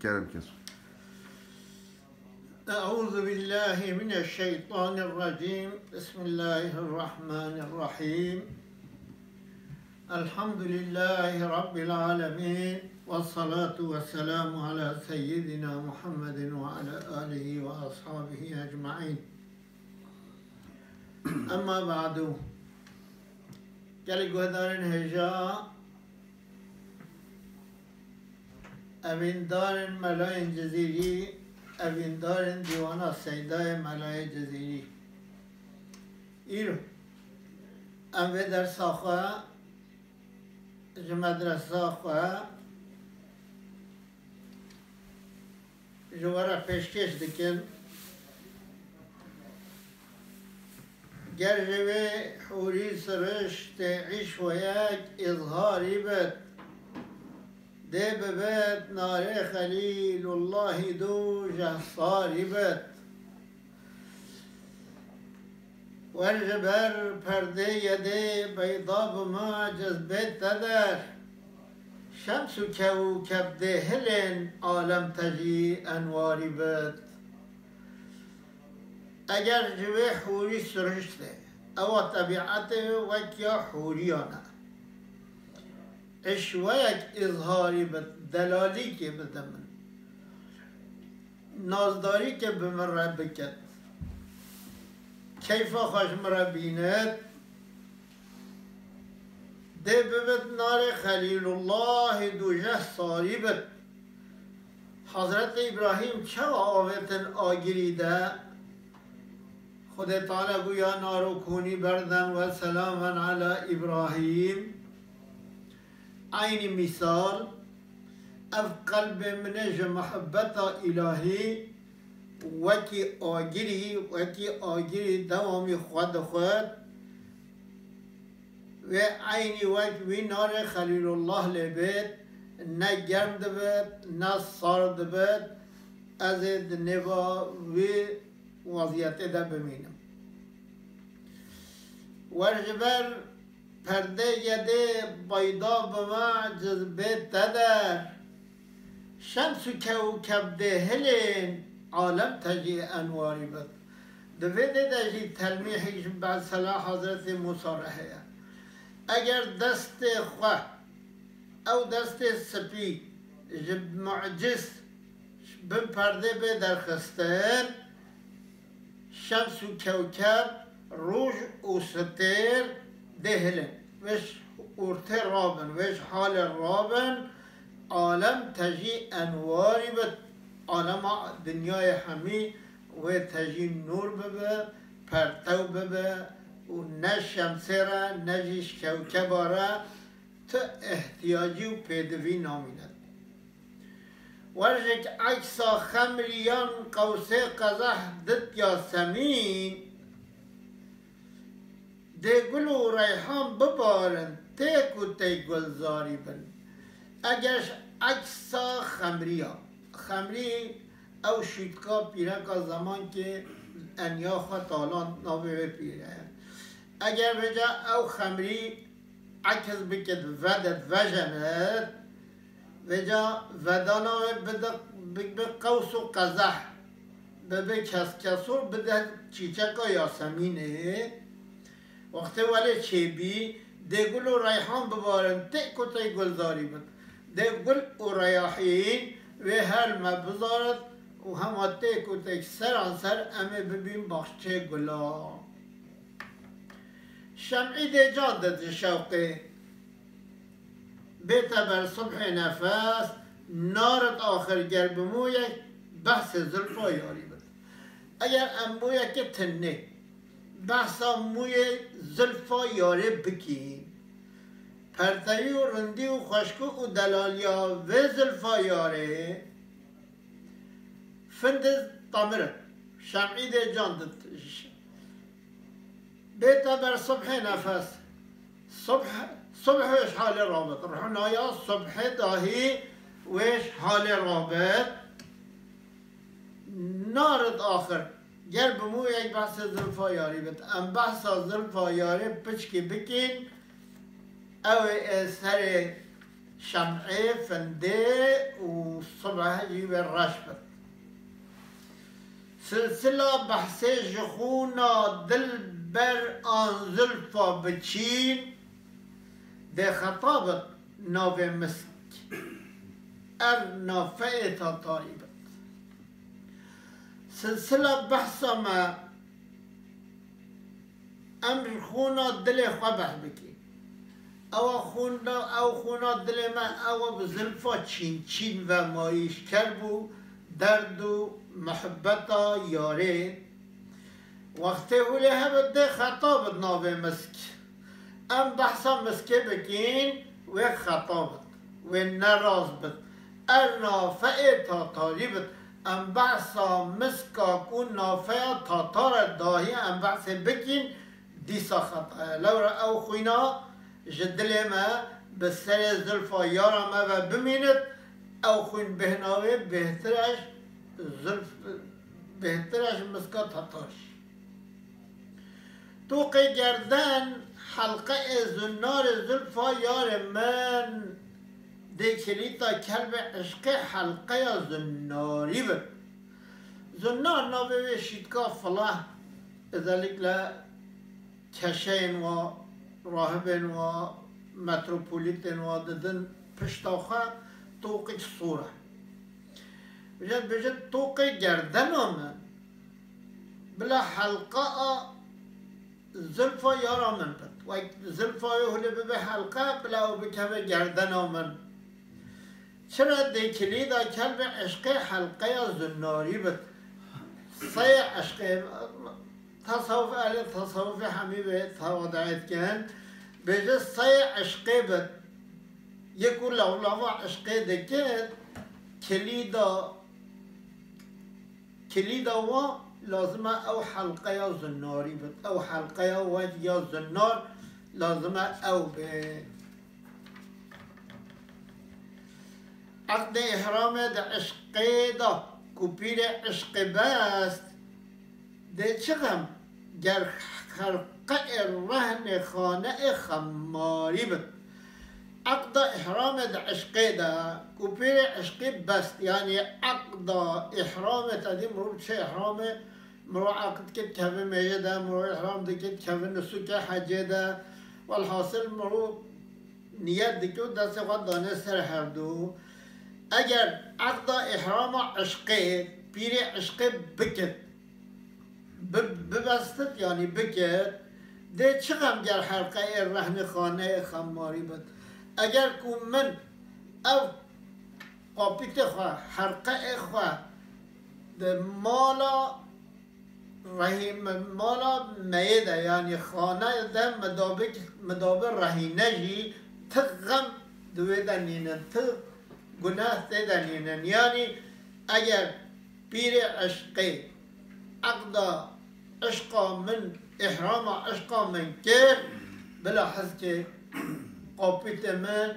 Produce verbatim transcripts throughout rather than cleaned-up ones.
Kerem kes. أعوذ بالله من الشيطان الرجيم. بسم الله الرحمن الرحيم. الحمد لله رب العالمين. والصلاة والسلام على سيدنا محمد وعلى آله وأصحابه أجمعين. أما بعد. Gelek guhdarên hêja, evîndarên Melayên Cizîrî, evîndarên Dîwana Seydayê Melayê Cizîrî. Îro em vê dersa xwe ji medresa xwe ji we re pêşkêş dikin. Ger ji wê hûrî siriştê îşweyek îzharî bit, dê bibit narê Xelîlullahî dû jehsarî bit. Wer ji ber perdê yedê beyda bi me cizbê te der. Şems û kewkeb dê hilên alem te jî enwarî bit. Eger ji wê hûrî siriştê, ewa tebîetê wek ya hûriyan e. Îşweyek îzharî bit, delalîkê bide min. Nazdarîkê bi min re biket. Keyfa xwe ji min re bînit. Dê bibit narê Xelîlullahê dûjeh sarî bit. Hezretê Îbrahîm çawa avêtin agirî de? Xwedê Teala got, "Ya naru kûnî berden ve selamen ala Îbrahîm." Eynî mîsal, ev qelbê min ê ji muhibbeta îlahî wekî agirî, wekî agirî dewamî xwe dixwet. Wê eynî wek wî narê Xelîlullah lê bêt, ne germ dibit, ne sar dibit, ez ê di nêva wî weziyetê de bimînim. Wer ji ber perdê yedê beyda bi me cizbê te der. Şems û kewkeb dê hilên, alem te jî enwarî bit. Di vê dê de jî telmîhî ji mesela Hezretê Musa re heye. Eger destê xwe, ew destê spî ji muciz bin perdê bê derxistin, şems û kewkeb, roj û stêr dê hilin. Vê ji ortê rabin, vê ji halê rabin, alem te jî enwarî bit, alema dinyayê hemî wê te jî nûr bibe, pertew bibe û ne şemsê re, ne jî ji kewkeba re tu ihtiyacî û pêdivî namîne. Wer ji eksa xemrî yan qewsê qezeh dit yasemîn, dê gul û reyhan bibarin, têk û têk gulzarî bin. Eger ji eksa xemriya, xemrî ew şîtka pîreka zemankê enya xwe talan navê wê pîre ye. Eger vêca ew xemrî ekis bikit, vedet, vejenit, vêca vedana wê bide, bibe qews û qezeh, bibe keskesor, bide çîçeka yasemînê. Wextê welê çêbî, dê gul û reyhan bibarin, têk û têk gulzarî bin. Dê gul û reyahîn wê her me bizarit û hema têk û têk seranser em ê bibîn baxçeyê gulan. Şem'î dê can did ji şewqê. Bête ber subhê nefes, narit axir ger bi mûyek behsê zilfa yarî bit. Eger em mûyekê tinê, behsa mûyê zilfa yarê bikîn, pertewî û rindî û xweşkû û delaliya vê zilfa yarê, findiz tamir in. Şem'î dê can did. Bête ber subhê nefes. Subh, subh wê ji halê rabit. Ruhnaya subhê dahî wê ji halê rabit. Narit axir. Ger bi mûyek behsê zilfa yarî bit. Em behsa zilfa yarê piçkî bikîn. Ew ê ê serê Şem'ê findê û sibeh jî wê reş bin. Silsila behsê ji xûna dilber an Zulfa biçîn dê xeta bit navê misk. Ev nafeyê tatarî bit. Silsila behsa me Em ji xûna dilê xwe behs bikî. Ewa xûna, ew xûna dilê me, ewa bi zilfa çîn çîn ve mayîşker bû, derd û muhibbeta yarê. Wextê hûlê hebit dê xeta bit navê misk. Em behsa miskê bikîn, wê xeta bit, wê neraz bit. Ev nafeyê tatarî bit. Em behsa miska ku nafeya tatar e dahî em behsê bikîn, dîsa xeta ye. Lewra ew xwîna ji dilê me bi serê zilfa yara me ve bimînit, ew xwîn bêhna wê bêhtir e ji zilf, bêhtir e ji miska tatar jî. Toqê gerden, helqeyê zunarê zilfa yarê min, dê kilîta kelbê eşqê helqeya zunarî bin. Zunar navê wê şîtka fila, özellikle keşeyên wa, rahibên wa, metropolîtên wa didin pişta xwe toqîk sor e. Vêca dibêje toqê gerdena min, bila helqa a zilfa yara min bit. Wek zilfa wê hûlê bibe helqe, bila ew bikeve gerdena min. Çira dê kilîda kelbê eşqê helqeya zunarî bit. Seyê eşqê, tasawuf, ehlê tasawufê hemî wê tawada etken. Bêje seyê eşqê bit. Yê ku lewlava eşqê dikit, kilîda, kilîda wa lazim e ew helqeya zunarî bit. Ew helqeya wek ya zunar lazim e ew bê. Eqdê îhramê di eşqê de ku pîrê eşqê best, dê çi xem ger xerqeyê rehnê xaneyê xemarî bit. Eqda îhramê di eşqê de ku pîrê eşqî best, yanî eqda îhramê te dî mirov çi îhramê, mirov eqd kit kevin mêje de, mirov îhram dikit kevin li sûkê hecê de. Welhasil mirov niyet dike û destê xwe dane ser hevdu. Eger eqda îhrama eşqê, pîrê eşqê bikit, bi-, bibestit, yanî bikit, dê çi xem ger helqeyê rehnê xaneyê xemarî bit. Eger ku min ev qapîtê xwe, helqeyê xwe di mala rehî-, mala meyê de, yanî xaneyê de midabik-, midabi rehîne jî ti xem di wê de nînin, ti guneh tê de nînin. Yanî eger pîrê eşqê eqda eşqa min, îhrama eşqa min kir, bila hezkê qapîtê min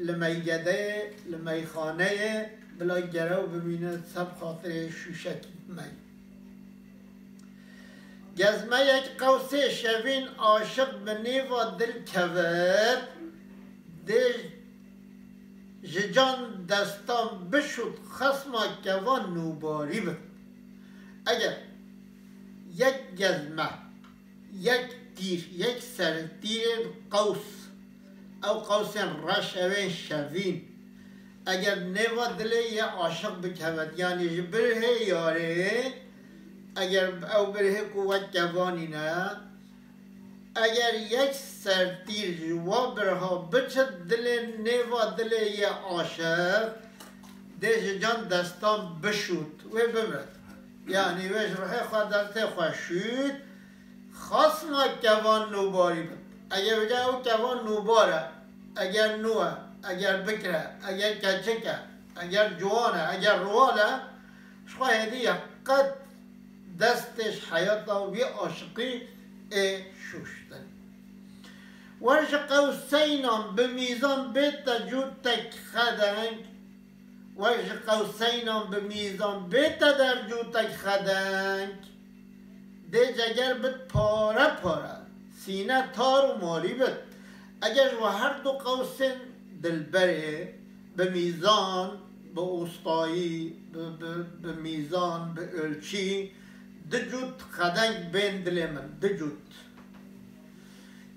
li meygedeyê, li meyxaneyê, bila gerew bimîne seb xatirê şûşekî mey. Gezmeyek qewsê şevîn aşiq bi nêva dil kevit, dê ji can destan bişût, xesma kevan nûbarî bit. Eger yek gezme, yek tîr, yek sertîrên qews, ew qewsên reş, ewên şevîn, eger nêva dilê yê aşiq bikevit, yanî ji birhê yarê, eger ew birhê ku wek kevanî ne, eger yek sertîr ji wa birha biçit dilê nêva dilê yê aşiq, dê ji can destan bişût, wê bimrit. Yanî wê ji ruhê xwe destê xwe şût, xasma kevan nûbarî bit. Eger wêca ew kevan nûbar e, eger nû e, eger bikir e, eger keçik e, eger ciwan e, eger riwal e, ji xwe hêdî ye qet destê ji heyata wî aşiqî ê şûştin. Wer ji qewseynan bi mîzan bête cûtek xedeng, wer ji qewseynan bi mîzan bête der cûtek xedeng, dê ceger bit pare pare, sîne tar û marî bit. Eger ji we her du qewsên Dilberê, bi mîzan, bi ostayî, bi, bi, bi mîzan, bi ölçî, du cût xedeng bên dilê min, du cût.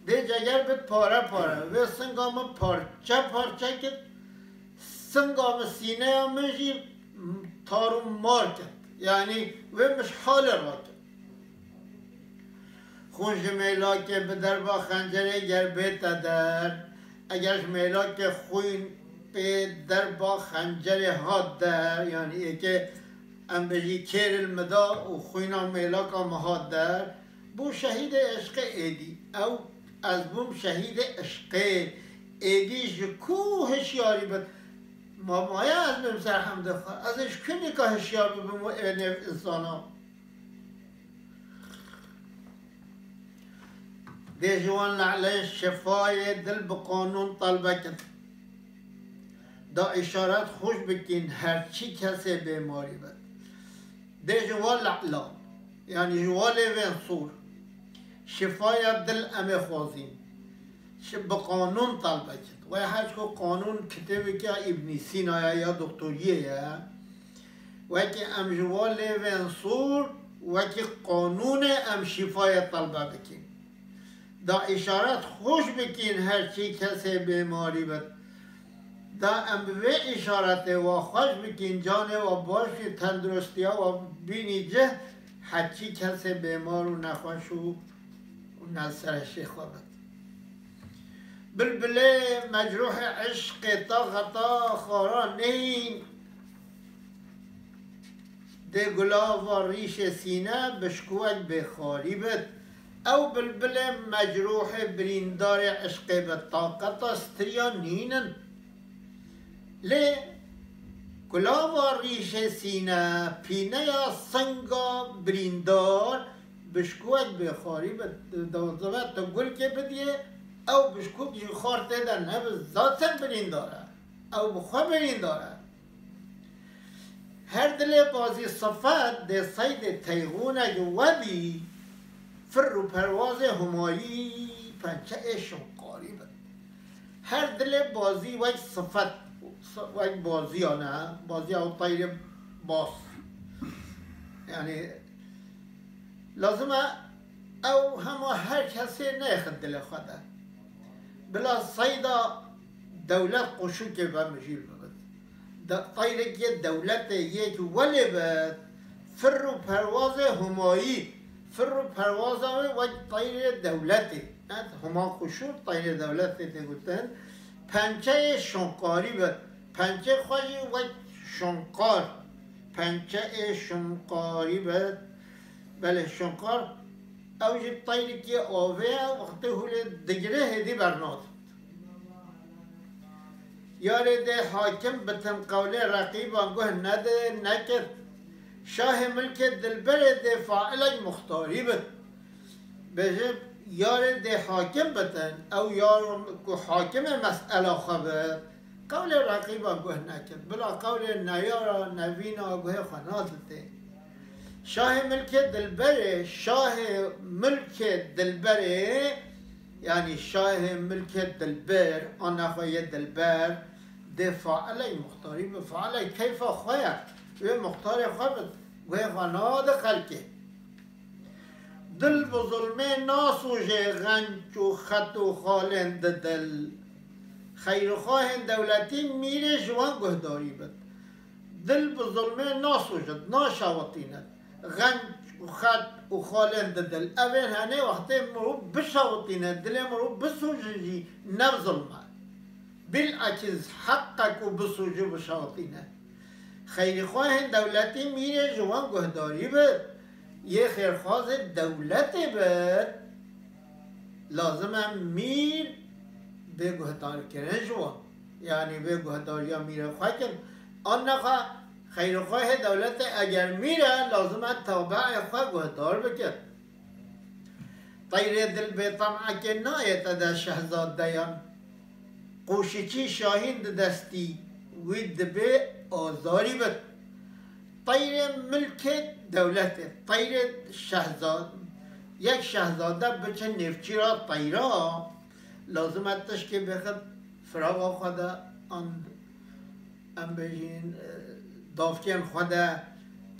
Dê ceger bit pare pare, wê singa min parçe parçe kit, singa min, sîneya min jî tar û mar kit. Yanî wê min ji halê rakit. Xûn ji mêlakê bi derba xencerê ger bête der, eger ji mêlakê xûn pê derba xencerê hat der, yanî êkê em bêjî kêr li min da û xwîna mêlaka min hat der, bû şehîdê eşqê êdî. Ew, ez bûm şehîdê eşqê êdî, ji ku hişyarî bit? Ma maye ez bim ser hemdê xwe, ez ê ji ku nika hişyar bibim û ê nêv însana? Dê ji wan le'lên şifayê dil bi qanûn telbe kin. Da îşaret xweş bikîn her çi kesê bêmarî bit. Dê ji wan le'lan, yanî ji wan lêvên sor, şifaya dil em ê xwazîn. Şi-, bi qanûn telbe kin. Wê her ku qanûn kitêbeke ya Îbnî Sîna ye ya doktoriyê ye. Wekî em ji wan lêvên sor, wekî qanûnê em şîfayê telbe bikîn. Da îşaret xweş bikîn her çi kesê bêmarî bit. Da em bi vê îşaretê wa xweş bikîn, canê wa baş bî, tenduristiya wa bînî cih, her çi kesê bêmar û nexweş û, û ne li ser hişê xwe bit. Bilbilê mecrûhê eşqê taxeta xara neyîn. Dê gulava rîşê sîne bişkuwek bê xwarî bit. Ew bilbilê mecrûhê birîndarê eşqê bi taqeta stiriya nînin. Lê gulava rîşê sîne, pîneya singa birîndar, bişkuwek bê xwarî bit. Dozove tu gulkê bidiyê, ew bişkuk ji xwar tê de nebit, zaten birîndar e. Ew bi xwe birîndar e. Her dilê bazî sifet dê seydê teyxûnek we bî, fir û perwazê humayî pençeyê şonqarî bin. Her dilê bazî wek sifet, wek baziyan e, baziya û teyrê baz. Yanî lazim e ew hema her kesê neyêxin dilê xwe de. Bila seyda dewlet qoşûkê ve mijîl bibit. De-, teyrekê dewletê yek welê bit, fir û perwazê humayî, fir û perwaza wê wek teyrê dewletê. Ne, huma qoşû teyrê dewletê tê gotin. Pençeyê şonqarî bit. Pençê xwe jî wek şonqar. Pençeyê şonqarî bit. Belê şonqar, ew jî teyrikê avê ye, wextê hûlê digire hêdî bernadin. Yarê dê hakim bitin qewlê reqîban guh nede, nekir. Şahê milkê dilberê dê failek muxtarî bit. Bêje yarê dê hakim bitin, ew yar ku hakimê mesela xwe bit. Qewlê reqîba guh nekir. Bila qewlê neyara nevîna guhê xwe naditê. Şahê milkê dilberê, şahê milkê dilberê, yanî şahê milkê dilber, ana xwe yê dilber, dê failek muxtarî bi failek keyfa xwe ye. Wê muxtarê xwe bi guhê xwe nade xelkê. Dil bi zulmê nasûje, xenc û xet û xalên di dil. Xeyrixwahên dewletî mîrê ji wan guhdarî bit. Dil bi zulmê nasûjit, naşawitînit. Xenc û xet û xalên di dil. Evên henê wextê mirov bişawitîne, dilê mirov bisûjin jî ne zulm e. Bilekîs heq e ku bisûjî bişawitîne. Xeyrîxwahên dewletî mîrê ji wan guhdarî bit, yê xêrxwazê dewletê bit, lazim e mîr bê guhdarkirin ji wan. Yanî bê guhdariya mîrê xwe kin. Annexa xeyrîxwahê dewletê eger mîr e, lazim e tabeê xwe guhdar bikin. Teyrê dil bê temekê nayê te de şehzadeyan. Qoşiçî şahîn di destî wî dibê azarî bit. Teyrê milkê dewletê, teyrê şehzad-, yek şehzade biçe nêvçîra teyra, lazim e tişkê bêxin firaxa xwe de an em bêjin, e, davkên xwe de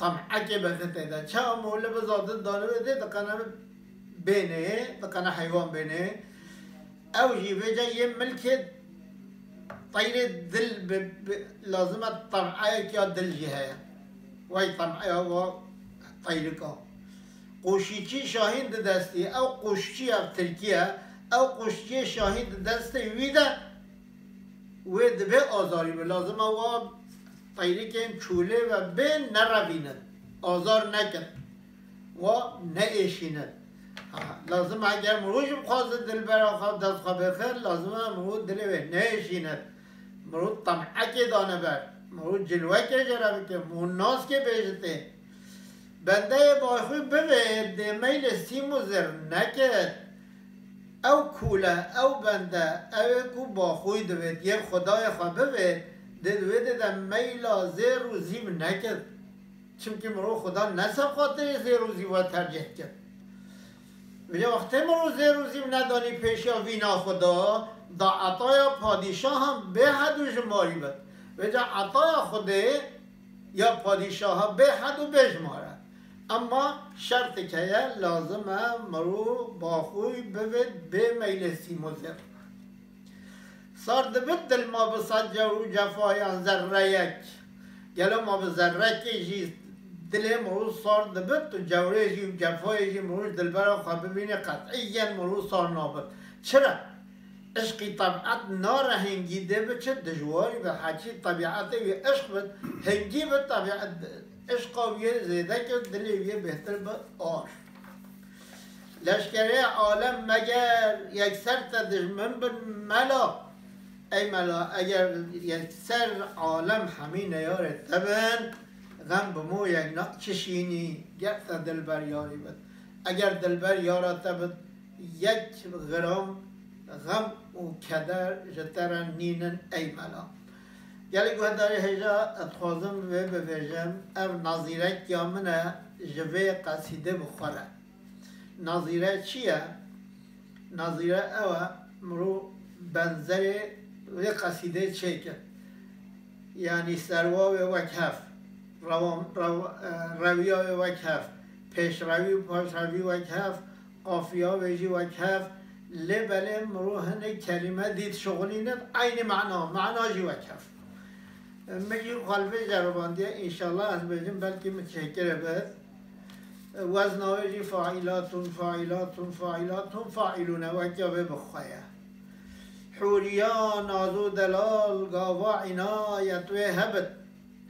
tem'ekê bixite de. Çawa mole bi zadin danibe dê diqene bênê, diqene heywan bênê. Ew jî vêca yê milkê teyrê dil bi, bi, lazim e tem'eyek ya dil jî heye. Wey tem'eya wa teyrika. Qoşîçî şahîn di destî, ew qoşçî ev tirkî ye, ew qoşçiyê şahîn di destê wî de wê dibê azarî bi. Lazim e wa teyrikên çûlê ve bê nerevînin, azar nekin, wa neêşînin. Ha, lazim e eger mirov jî bixwaze dilbera xwe dest xwe bêxir, lazim e mirov dilê wê neêşînin. Mirov tem'ekê dane ber, mirov cilwekê jê re bike, mirov naskê bêjitê. Bendeyê baxûy bivê dê meylê sîm û zir nekit. Ew kûle, ew bende, ew ê ku baxûy divêt, yê Xwedayê xwe bivêt, dê di wê dê de meyla zêr û zîv nekit. Çimkî mirov Xuda ne ser xatirê zêr û zîva tercih dike. Vêca wextê mirov zêr û zîv nedanî pêşiya vîna Xuda, da etaya padîşahan bê hed û jimarî bit. Vêca etaya Xudê ya padîşaha bê hed û bê jimar e. Ema şertik heye, lazim e mirov baxûy bivêt bê meylê sîm û zêr. Sar dibit dil ma bi sed cewr û cefayan zerreyek. Gelo ma bi zerrekê jî dilê mirov sar dibit û cewrê jî û cefayê jî mirov ji dilbera xwe bibîne qet'iyen mirov sar nabit. Çira? Işqî tebiet nare hingî dê bi çi dijwarî bi heçî tebietê wî işq bit, hingî bi tebiet işqa wî yê zêde kir, dilê wî yê bêhtir bi ar. Leşkerê alem meger yekser te dijmin bin mela. Ey mela, eger yekser alem hemî neyarê te bin, xem bi mo yek nakişînî, ger te dilber yarî bit. Eger dilber yara te bit, yek gram xem û keder ji te re nînin ey mela. Gelek guhdarê hêja, ez dixwazim vê bivêjim, ev nazîrek ya min e ji vê qesîdê bi xwe re. Nazîre çi ye? Nazîre ew e, mirov benzerê vê qesîdê çêkin. Yanî serwa wê wek hev, rewa-, rew-, e, rewiya wê wek hev, pêşrewî û paşrewî wek hev, qafiya wê jî wek hev. Lê belê mirov hinek kelîme dît şixulînin, eynî mana, mana jî wek hev. Min jî xwe li vê ceribandiye, înşallah ez bêjim, belkî min çêkiribit. Wezna wê jî failatun, failatun, failatun, failûn e, wek ya vê bi xwe ye. Hûriya naz û delal gava înayet wê hebit.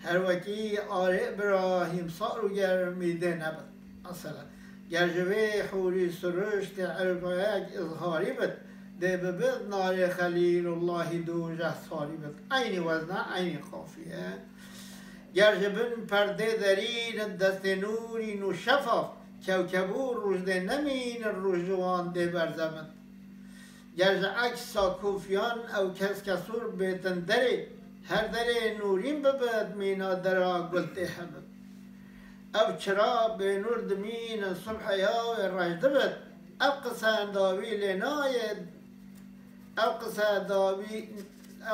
Her wekî arê Îbrahîm sar û germî dê nebit. Mesela, ger ji vê hûrî siruştê erbeyek izharî bit, dê bibit narê Xelîlullahî dûjeh sarî bit. Eynî wezna, eynî qafiye. Ger ji bin perdê derîn destê nûrîn û şefaf, kewkebû rûj dê nemînin, rûj ji wan dê berze bin. Ger ji eksa kûfiyan ew keskesûr bêtin derê, her derê nûrîn bibit, mîna dera gul tê hebit. Ew çira bênûr dimînin subheya wê reş dibit. Ev qise dawî lê nayê, ev qise dawî,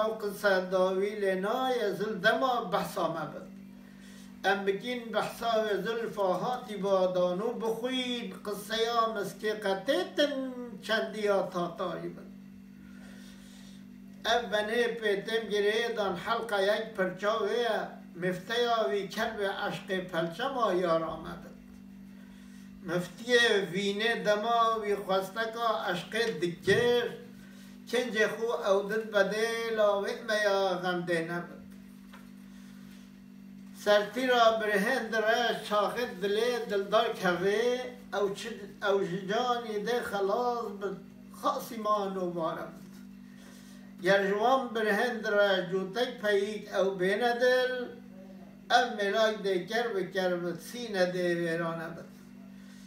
ev qise dawî lê nayê, zil dema behsa me bit. Em bikîn behsa wê zilfa hatî badan û bixwîn qiseya miskê qetêtin çendiya tatarî bin. Ev benê pêtêm girêdan helqeyek pirça wê ye, mifteya wî kelbê eşqê pelçema yara me bin. Miftiyê vînê dema wî xwesteka eşqê dikir, kincê xwe ew din bedêla wê me ya xem dê nebin. Sertîra birhên dire çaxê dilê dildar kevê, ew çi, ew ji canî dê xelas bi xasîman û bare bit. Ger ji wan birhên dire cûtek peyîk ew bêne dil, ev mêlak dê ker bi ker bit, sîne dê wêrane bit.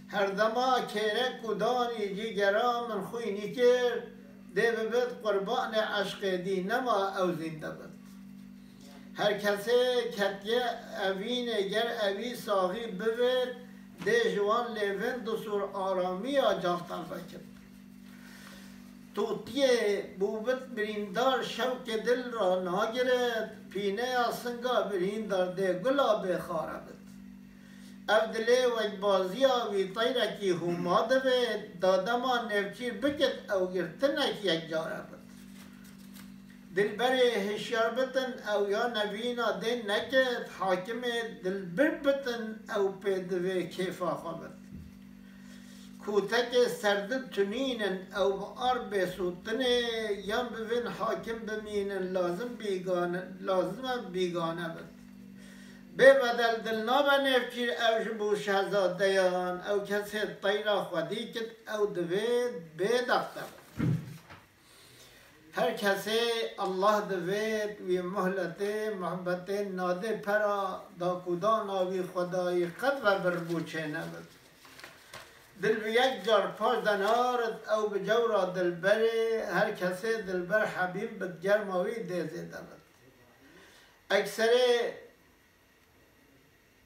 Her dema kêrek û danî cîgera min xwînî kir, dê bibit qurbanê eşqê dî nema ew zînde bit. Her kesê ketiye evînê ger evî saxî bivêt, dê ji wan lêvin disûr aramiya can telbe kir. Totiyê bûbit birîndar şewkê dil ra nagirit, pîneya singa birîndar dê gula bê xare bit. Ev dilê wekbaziya wî teyrekî hûma divêt, da dema nêvçîr bikit ew girtinek yekcare bit. Dilberê hişyar bitin ew ya nevîna dê nekit, hakimê dilbir bitin ew pê divê kêfa xwe bit. Kûtekê serdin tunînin ew bi ar bêsotinê, yan bi vin hakim bimînin lazim bîganin, lazim e bîgane bit. Bê bedel dil nabe nêvçîr ew ji bo şehzadeyan, ew kesê teyra xwedî kit ew divê bê dexte bit. Her kesê Allah divêt wî muhletê, muhbetê nadê pera, dakûdana wî xwedayî qet ve bir bû çênebit. Dil bi yek car paş de narit ew bi cewra dilberê, her kesê dilber hebîb bit germa wî dê zêde bit. Ekserê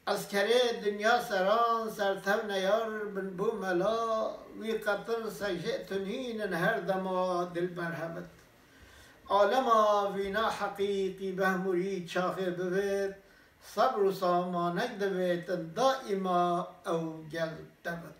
Eskerê dinya seran sertev neyar bin bû mela, wî qetil sejê tunînin her dema dilber hebit. Alema vîna heqîqî behmurî çaxê bivêt, sebr û samanek divêtin daîma ew gel tebit.